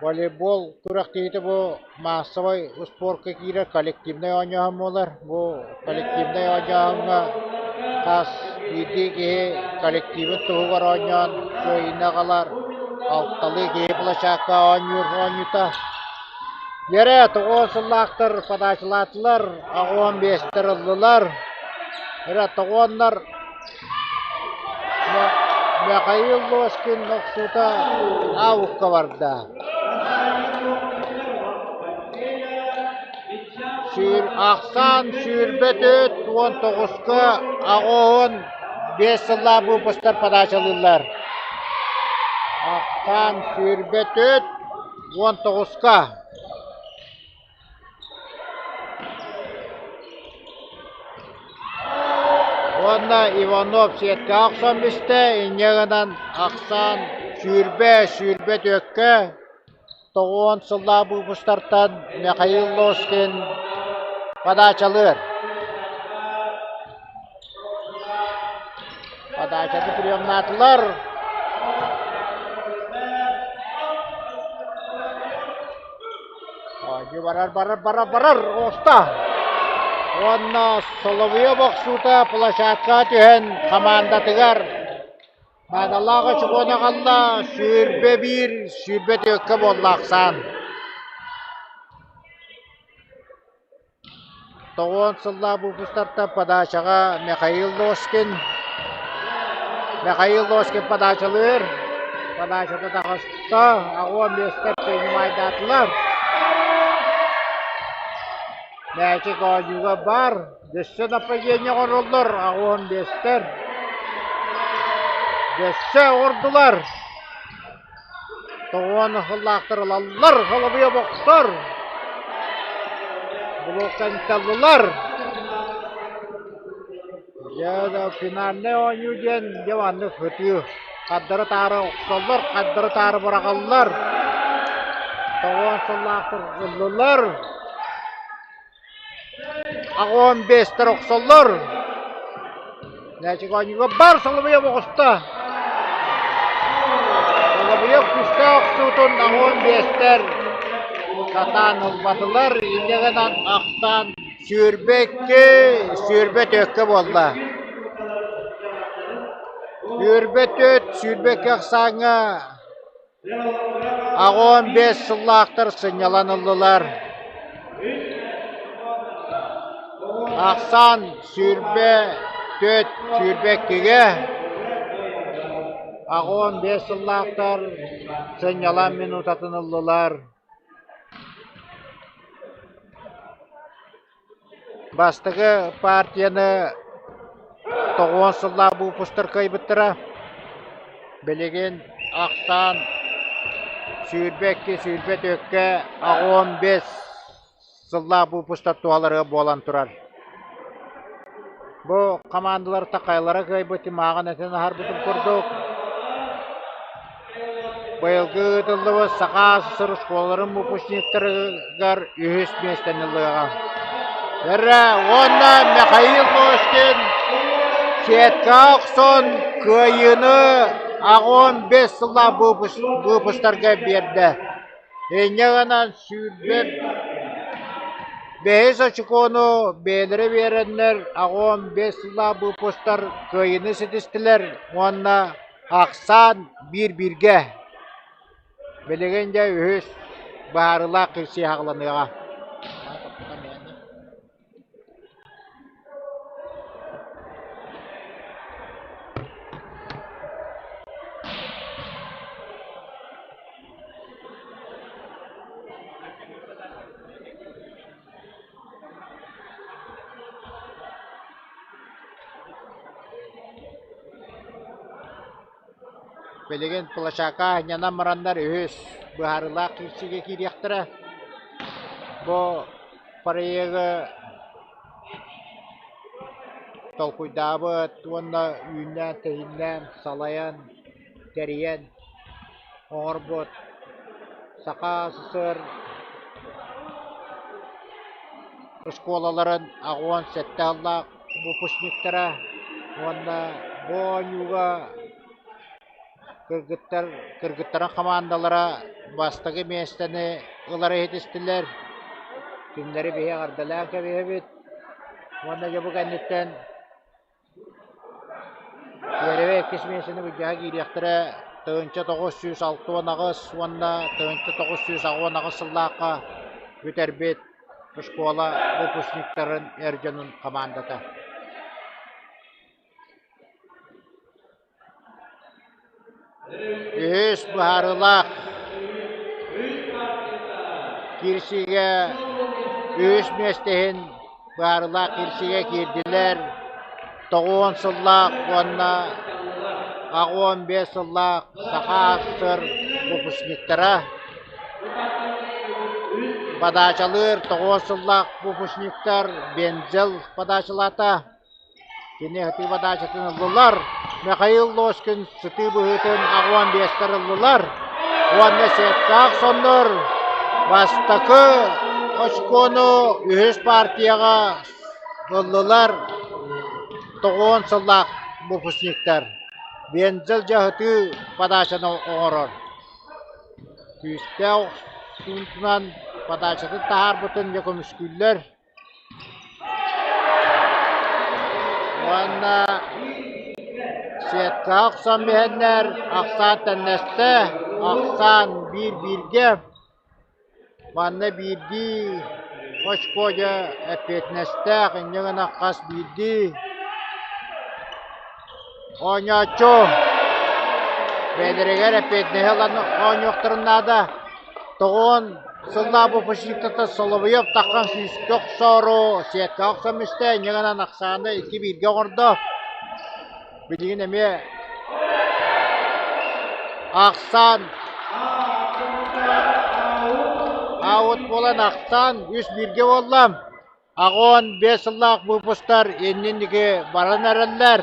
S1: Волейбол күрэхтэһиитэ бу маассабай успуорка киирэр коллективнай оонньооһун буолар. Бу коллективнай оонньооһуҥҥа хас биирдии киһи коллективын туһугар оонньоон кыайыыны аҕалар, алталыы киһи площадка оонньуур оонньуута. Дьэрэ, тоҕо сыллаахтар подачалаатылар, аҕыон биэстэр ыллылар. Эрэ тоҕуоннар Михаил Ложкин охсуута аукка барда. Сүүр ахсаан 24 19-ка аҕыон биэс сыллаах выпустар подачалыыллар. Ахсаан 24 19-ка Уонна Иванов сиэккэҕэ охсон бистэ, инньэ гынан ахсаан 20 24-кэ тоҕуон сыллаах выпустартан Михаил Лоскин подачалыыр. Подачаны приемнаатылар. Оонньуу барар, барар, барар, барар, оста. Уонна Соловьев охсуута площадкаҕа түһэн хамаандатыгар наадалаах очукуону аҕалла 21, 24-кэ буолла ахсаан. Тоҕуон сыллаах выпустартан подачаҕа Михаил Ложкин. Михаил Ложкин подачалыыр. Подачата таҕыста. Аҕуон миэстэ принимайдаатылар. Мээчик оонньууга бар. Өссө нападение оҥороллор. Аҕуон биэстэр. Өссө оҥордулар. Тоҕуон сыллаахтар ылаллар, холобуйа бохсор. Блокканталлылар. Дьэ, финальнай оонньуу диэн дьэ маннык ытыы. Хардары таары охсоллор, хардары таары быраҕаллар. Тоҕуон сыллаахтар ыллылар. Аҕыон биэстэр охсоллор. Мээчик оонньууга бар Соловьев оҕуста. Соловьев күүстээх охсуутун аҕыон биэстэр сатаан ылбатылар. Инньэ гынан ахсаан 22, 24 буолла. 24, 22 ахсааҥҥа 85 сыллаахтар сынньалан ыллылар. Ахсаан 24, 22-гэ 85 сыллаахтар сынньалаҥ минутатын ыллылар. Бастакы партияны 90 сыллаах выпустар кыайбыттара. Билигин ахсаан 22, 24-кэ 85 сыллаах выпустар туһаларыгар буолан турар. Бу хамаандалар такайлара кыайбыт мааҕын этэн аһарбытым курдук быйылгы ыытыллыбыт Саха СССР оскуолаларын выпускниктарыгар үһүс миэстэни ылыаҕа. Эрэ уонна Михаил Ложкин сетка охсон кыайыыны 85 сыллаах выпустарга биэрдэ. Инньэ гынан 25 очукуону бэйэлэрэ биэрэннэр 85 сыллаах выпустар кыайыыны ситистилэр уонна ахсаан биир-бииргэ. Билигин дьэ үһүс быһаарыылаах кирсии саҕаланыаҕа. Билигин площадка анньынан бараннар үһүс быһаарыылаах киирсиигэ киириэхтэрэ. Бу проегы толкуйдаабыт уонна үүннээн-тэһииннээн, салайан, тэрийэн оҥорбут Саха СССР оскуолаларын 87 сыллаах выпускниктара уонна бу оонньууга кыргыттар кыргыттарын хамаандалара бастакы миэстэни ылары иһитистилэр. Кинилэри биһи эҕэрдэлээн кэбиһэбит уонна дьэ бу кэнниттэн Первэй иккис миэстэни былдьаһа киириэхтэрэ 1968 уонна 1988 сыллаахха бүтэрбит школа выпускниктарын эр дьонун хамаандата. Үһүс быһаарыылаах киирсиигэ үһүс миэстэ иһин быһаарыылаах киирсиигэ киирдилэр 90 сыллаах уонна 85 сыллаах Саха АССР выпускниктара. Подачалыыр 90 сыллаах выпускниктар Бензел подачалаата. Кини сытыы подачатын ыллылар. Михаил Ложкин сытыы быһыытын аҕуан биэстэр ыллылар. Уонна сеттээх соннор бастакы очкону үһүс партияҕа ыллылар 90 сыллаах выпускниктар. Вензель дьаһытыы подачаны оҥорор. Күүстээх охсуутунан подачатын таһаарбытын дьэ көмүскүүллэр. Уонна сеткаҕа охсон биһэннэр ахсаан тэннэстэ, ахсаан биир-бииргэ. Манна биирдии очко дьэ эппиэтинэстээх, инньэ гынан хас биирдии оонньооччу бэйэлэригэр эппиэтинэһи ылан оонньуохтарын наада. Тоҕуон сыллаах выпускниктартан Соловьев таххан сүүскэ охсоору сеткаҕа охсон истэ, инньэ гынан ахсааны икки бииргэ оҥордо. Билигин эмиэ ахсаан аут буолан ахсаан үс бииргэ буолла. 85 сыллаах выпустар иннин-диги баран эрэллэр.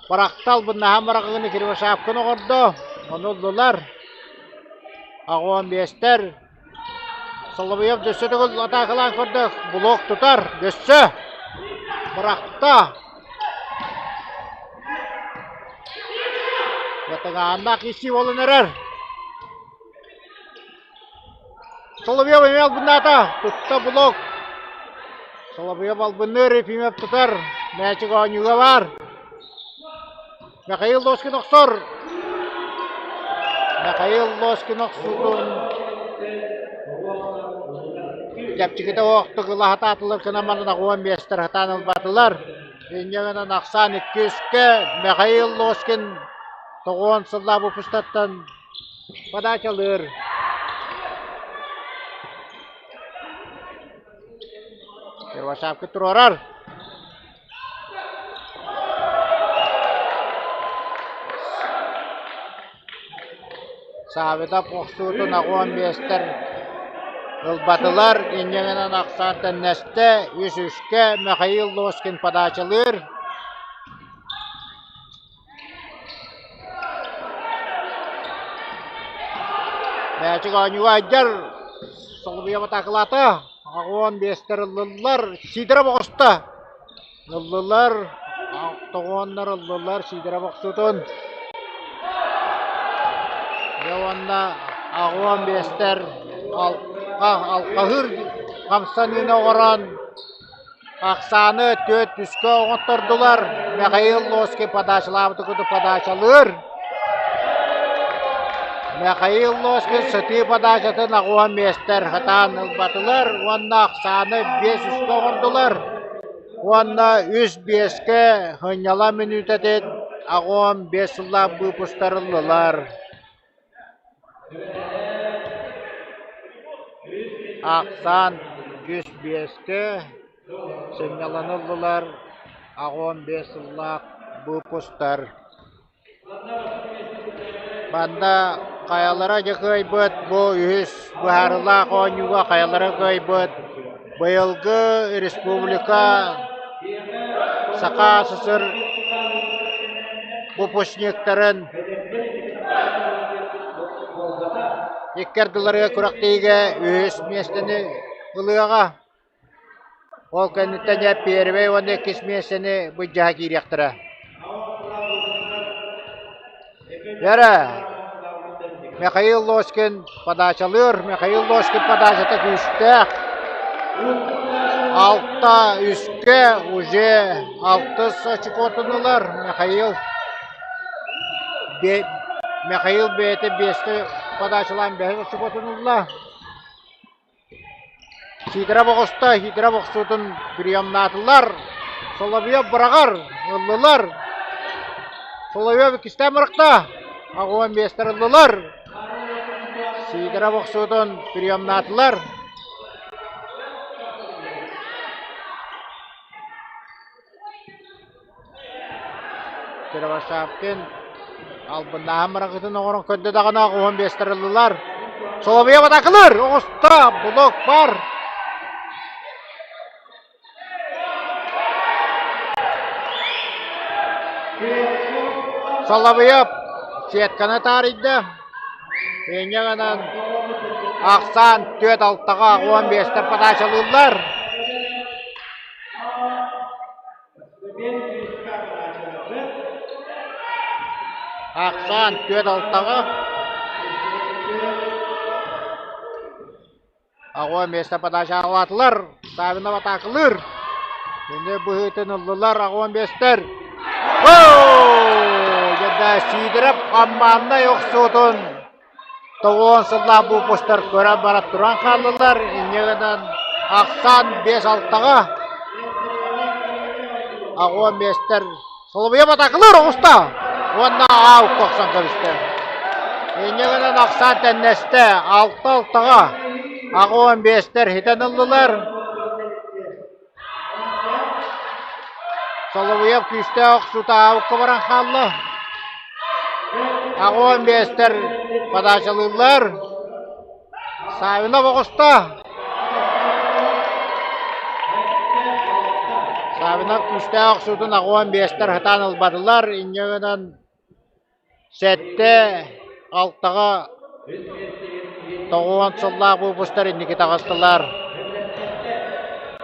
S1: Барахтал быннаһан бараҕыгыны Кривошапкин оҕордо, ону ыллылар. 85-тэр Соловьев дөссө төгүл атаакалаан көрдө, блок тутар, дөссө бырахта. Ятагааннаах исси буолан эрэр. Соловьев эмиэ албыннаата, тутта блок. Соловьев албынныыр, Ефимов тутар, мээчик оонньууга баар. Михаил Лоскин охсор. Михаил Лоскин охсуутун чэпчэкитэ оохтук ыла сатаатылар гынан баран аҕуон биэстэр сатаан ылбатылар. Инньэ гынан ахсаан иккискэ Михаил Лоскин тоҕуон сыллаах выпустаттан подачалыыр. Первошапка туруорар. Саввинов охсуутун аҕыан биэстэр ылбатылар, инньэ гынан ахсаан тэннэстэ, үс үскэ Михаил Лоскин подачалыыр. Мээчик оонньууга айдьар, Соловьев атаакалаата, аҕыан биэстэр ыллылар, Сидоров оҕуста. Ыллылар, тоҕуоннар ыллылар Сидоров охсуутун. Дьэ уонна аҕыан биэстэр алҕаһыыр хамсаныыны оҥорон ахсааны түөрт үскэ оҥоттордулар. Михаил Лоский подачалаабыты курдук подачалыыр. Михаил Лоскин сытыы подачатын аҕыан биэстэр сатаан ылбатылар уонна ахсааны биэс үскэ оҥордулар. Уонна үс биэскэ сынньалаҥ мүнүүтэтин 85 сыллаах выпустар ыллылар. Ахсаан үс биэскэ сынньалаҥы ыллылар 85 сыллаах выпустар. Манна хайалара дьэ кыайбыт, бу үһүс быһаарыылаах оонньууга хайалара кыайбыт быйылгы республика Саха СССР выпускниктарын икки ардыларыгар күрэхтэһиигэ үһүс миэстэни ылыаҕа. Ол кэнниттэн дьэ первэй уонна иккис миэстэни былдьаһа киириэхтэрэ. Вера, Михаил Лоскин подачалыыр, Михаил Лоскин подачата күүстээх. Алта үскэ уже алтыс очукуотун ылар Михаил. Михаил бэйэтэ биэскэ подачалаан бэһис очукуотун ылла. Сидоров оҕуста, Сидоров охсуутун приемнаатылар. Соловьев быраҕар, ыллылар. Соловьев иккистээн бырахта. Аҕуон биэстэр ыллылар. Сидоров охсуутун приемнаатылар. Кривошапкин албыннааһын быраҕыытын оҥорон көрдө даҕаны оҕуһун биэстэр ыллылар. Соловьев атакылыр! Оҕуста! Блок бар! Соловьев сетканы таарыйда. Инньэ гынан ахсаан түөрт алтаҕа уон биэстэр подачалыыллар. Ахсаан түөрт алтаҕа Аҕуо миэстэ подача аҕалаатылар. Савинов атаакалыыр. Кини быһыытын ыллылар аҕуон биэстэр. Дьэ Сидоров хаммааннай охсуутун Тоҕуон сыллаах выпустар көрөн баран туран хааллылар. Инньэ гынан ахсаан биэс алтаҕа аҕуон биэстэр Соловьев атакылар оҕуста уонна аут тохсон көрүстэ. Инньэ гынан ахсаан тэннэстэ алта алтаҕа аҕуон биэстэр хитэн ыллылар. Соловьев күүстээх охсуута аукка баран хаалла. Аҕуон биэстэр подачалыыллар. Савинов оҕуста. Савинов күүстээх охсуутун аҕуон биэстэр сатаан ылбатылар. Инньэ гынан Сэттэ алтаҕа тоҕуон сыллаах выпустар инники таҕыстылар.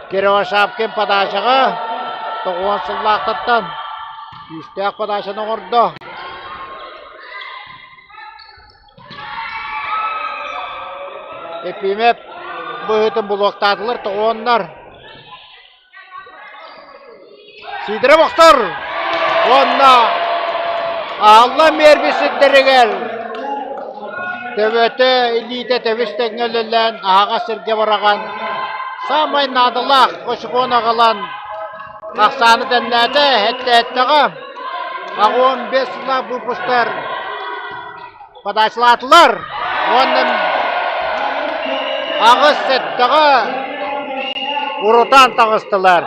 S1: Кривошапкин подачаҕа тоҕуон сыллаахтартан күүстээх подачаны оҥордо. Епимеп быһыытын булуохтаатылар тоҕуоннар. Сидоров охсор уонна аалла биэрбит сирдэригэр төбөтө илиитэ тэбис тэҥҥэ үлэлээн аһаҕас сиргэ быраҕан саамай наадалаах очукуону аҕалан ахсааны тэннээтэ эттээттэҕэ 85 сыллаах выпустар подачалаатылар уонна аҕыс сэттэҕэ урутаан таҕыстылар.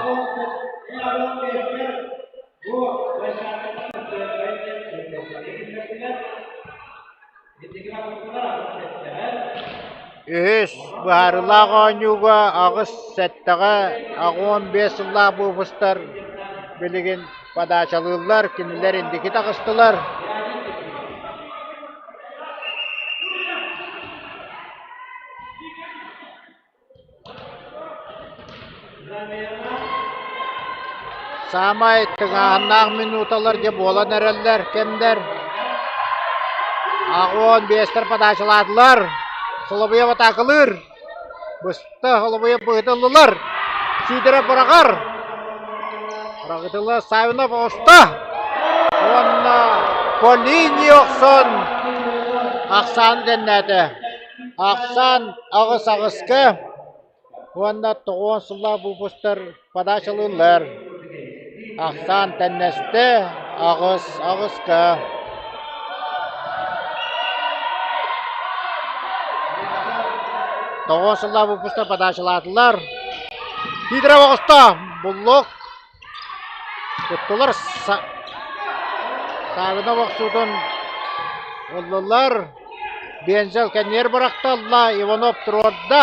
S1: Үһүс быһаарыылаах оонньууга аҕыс сэттэҕэ 85 сыллаах выпустар билигин подачалыыллар, кинилэр инники таҕыстылар. Саамай тыҥааһыннаах минуталар дьэ буолан эрэллэр кэмнэр. Аҕуон биэстэр подачалаатылар. Солобуйа атаакалыыр. Быста Солобуйа быһытыллылар. Сиидэрэ быраҕар. Быраҕытылла Савинов оҕуста. Уонна по линии охсон ахсаан тэннээтэ. Ахсаан аҕыс аҕыска уонна тоҕуон сыллаах выпустар подачалыыллар. Ахсаан тэннэстэ аҕыс аҕыска. Тоҕуон сыллаах выпустар подачалаатылар. Тиитэрэ оҕуста буллук Туттулар Савинов охсуутун ыллылар. Бензел кэннигэр бырахта ылла, Иванов туруорда.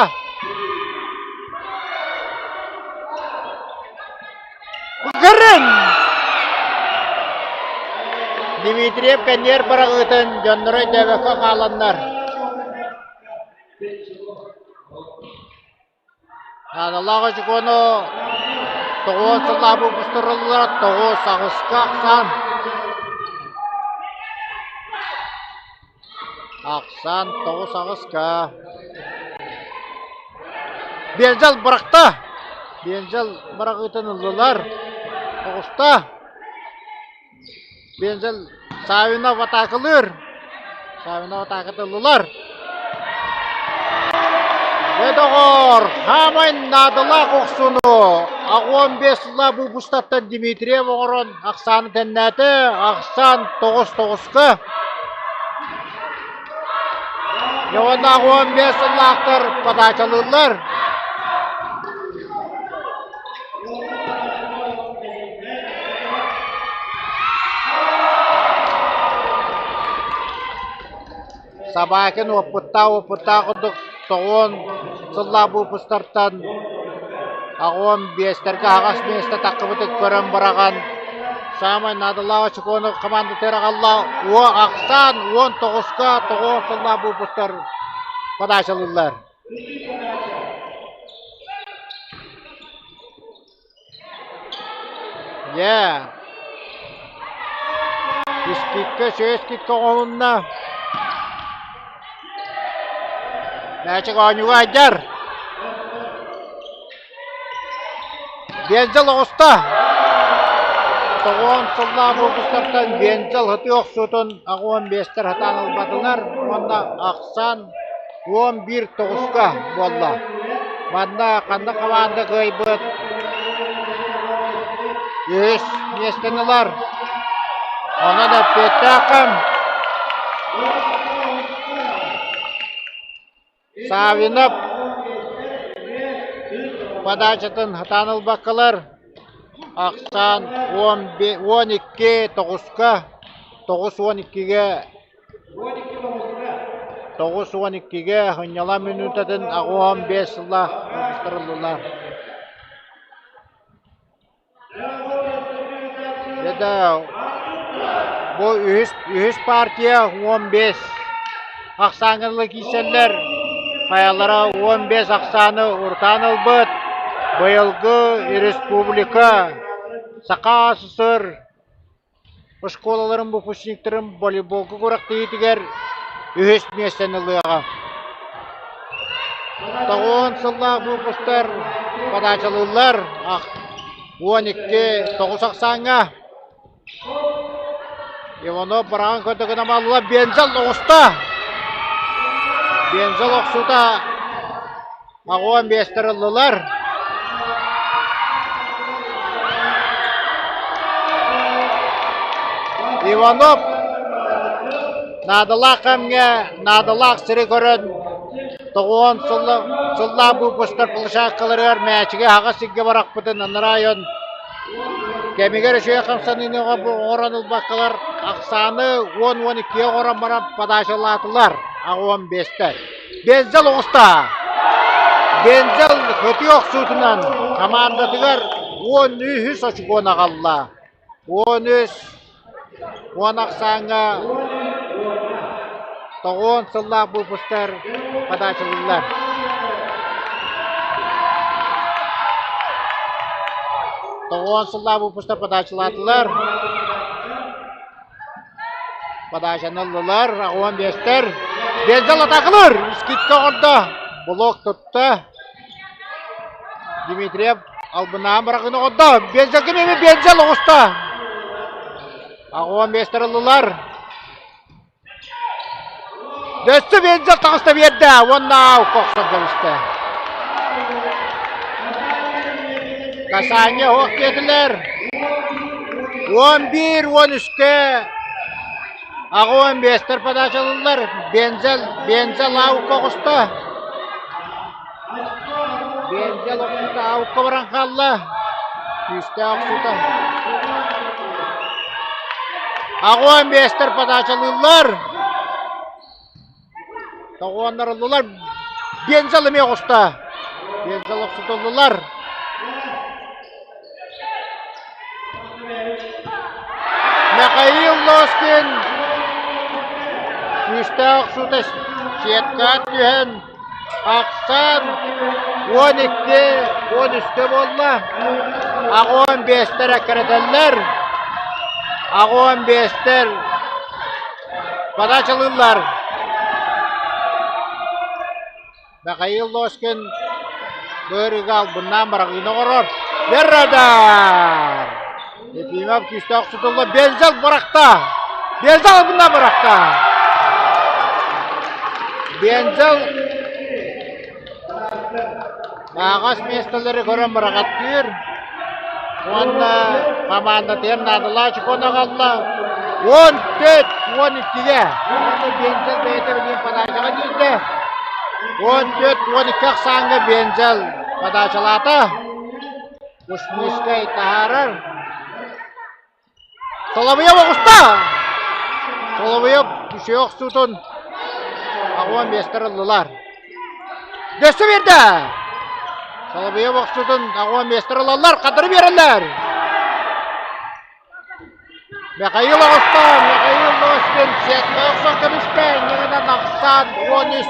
S1: Гырын! Дмитриев кэннигэр быраҕыытын дьонноро өйдөөбөккө хааланнар. Наадалаах очукуону тоҕуон сыллаах выпустарыллара тоҕус аҕыска ахсаан ахсаан тоҕус аҕыска Бензел бырахта Бензел быраҕыытын ыллылар тоҕуста Бензел Савинов атаакалыыр. Савинов атааката ыллылар. Дьэ доҕоор, хаамай наадалаах охсууну 85 сыллаах выпустаттан Дмитриев оҥорон ахсааны тэннээтэ. Ахсаан 9-9-ка. Дьэ уонна 85 сыллаахтар подачалыыллар. Собакин уоппуттаах уоппуттаах курдук тоҕуон сыллаах выпустартан аҕуон биэстэргэ аһаҕас миэстэ таххыбытын көрөн быраҕан саамай наадалаах очукуону командатыгар аҕалла уо ахсаан 19-ка тоҕуон сыллаах выпустар подачалыыллар. Дьэ, Искиккэ Сөөскиккэ оҥоһунна. Мээчик оонньууга айдар. Бензел оҕуста. Тоҕуон сыллаах выпустартан Бензел һытыы охсуутун аҕуон биэстэр сатаан ылбатылар уонна ахсаан 11 тоҕуска буолла. Манна ханна хамаанда кыайбыт үһүс миэстэни ылар. Онон эппиэттээх кэм. Савинов подачатын сатаан ылбаккалар ахсаан 12 тоҕуска 9-12-гэ 9-12-гэ сынньалаҥ мүнүүтэтин 85 сыллаах ыллылар. Это бу үһүс, үһүс партия 15 ахсааҥҥа дылы киирсэллэр. Хайалара 15 ахсааны урутаан ылбыт. Быйылгы республика Саха СССР оскуолаларын выпускниктарын волейболга күрэхтэһиитигэр үһүс миэстэни ылыаҕа. Тоҕуон сыллаах выпустар подачалыыллар 12 тоҕус ахсааҥҥа. Иванов быраҕан көрдө гына Бензел оҕуста. Бензел охсуута Аҕуон биэстэр ыллылар. Иванов наадалаах кэмҥэ наадалаах сири көрөн тоҕуон сыллаах выпустар площадкаларыгар мээчиги аһаҕас сиргэ барахпытын анараа дьон кэмигэр үчүгэй хамсаныыны оҥорон ылбаккалар ахсааны 10-12 оҥорон баран подачалаатылар. 85-тэр. Бензел оҕуста. Бензел көтүү охсуутунан хамаандатыгар 13 очкону аҕалла. 13 уон ахсааҥҥа тоҕуон сыллаах выпустар подачалыыллар. Тоҕуон сыллаах выпустар подачалаатылар. Подачаны ыллылар, 15-тэр. Бездал атакалар! Скидка оҥордо. Блок тутта. Дмитриев албынаан бырахыны оҕордо. Бензелгэ эмиэ Бензел оҕуста. 15-тэр ыллылар. Дөссө Бензел таҕыста биэрдэ уонна охсон кэбистэ. Касание оһох диэтилэр. 11-13-кэ 85-тэр подачалылар. Бензел, Бензел аукка оҕуста. Бензел охсута аукка баран хаалла. Күүстээх охсута. 85-тэр подачалыыллар. Тоҕуоннарыллылар. Бензел эмиэ оҕуста. Бензел охсутуллулар. Михаил Лоскин күүстээх охсуута сеткаҕа түһэн ахсаан 12 13-кэ буолла. 85-тэр эккирэтэллэр. 85-тэр подачалыыллар. Михаил Ложкин быарыга албыннаан быраҕыыны оҥорор. Беррадар! Ефимов күүстээх охсутулла. Бензел бырахта! Бензел албыннаан бырахта! Бензел Ааҕас миэстэлэри көрөн быраҕаттыыр уонна хамаандатыгар наадалаах очкону аҕалла. 14 12-гэ. Уонна Бензел бэйэтэ билигин подачаҕа киирдэ. 14 12 ахсааҥҥа Бензел подачалаата. Кушницкай таһаарар. Соловьев оҕуста! Соловьев үчүгэй охсуутун аҕуан биэстэр ыллылар. Дөссө биэрдэ! Соловьев охсуутун аҕуан биэстэр ылаллар, хатыры биэрэллэр! Михаил оҕуста! Михаил Лоскин сетка охсон кэбистэ, инньэ ахсаан 13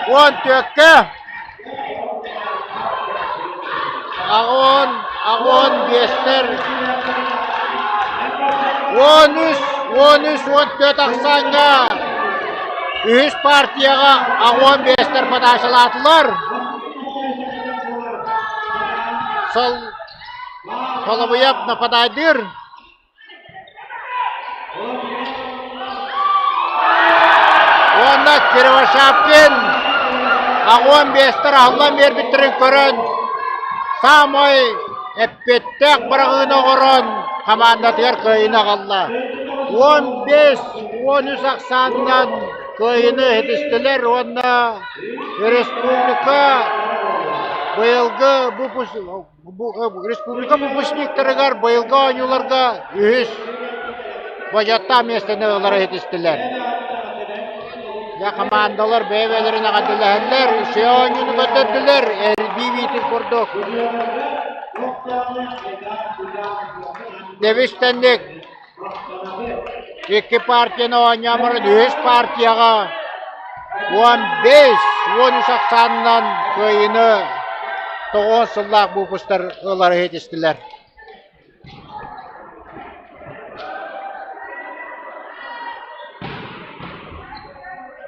S1: 14-кэ Аҕон, аҕон биэстэр 13, 13, 14 ахсааҥҥа үһүс партияҕа аҕон биэстэр подачалаатылар. Сол Соловьев нападайдыыр. Уонна Кривошапкин аҕуон биэстэр аһыллан биэрбиттэрин көрөн, саамай эппиэттээх быраҕыыны оҥорон хамаандатыгар кыайыыны аҕалла. 15 13 ахсаанынан кыайыыны ситистилэр уонна республика быйылгы Республика выпускниктарыгар быйылгы оонньууларга үһүс бочуоттаах миэстэни ылары ситистилэр. Дьэ хамаандалар бэйэ-бэйэлэрин эҕэрдэлэһэллэр, үчүгэй оонньууну көрдөрдүлэр, эрбии биитин курдук. Дэбис-тэнник икки партияны оонньоон баран үһүс партияҕа 15 13 ахсаанынан кыайыыны 9 сыллаах выпустар ылары ситистилэр.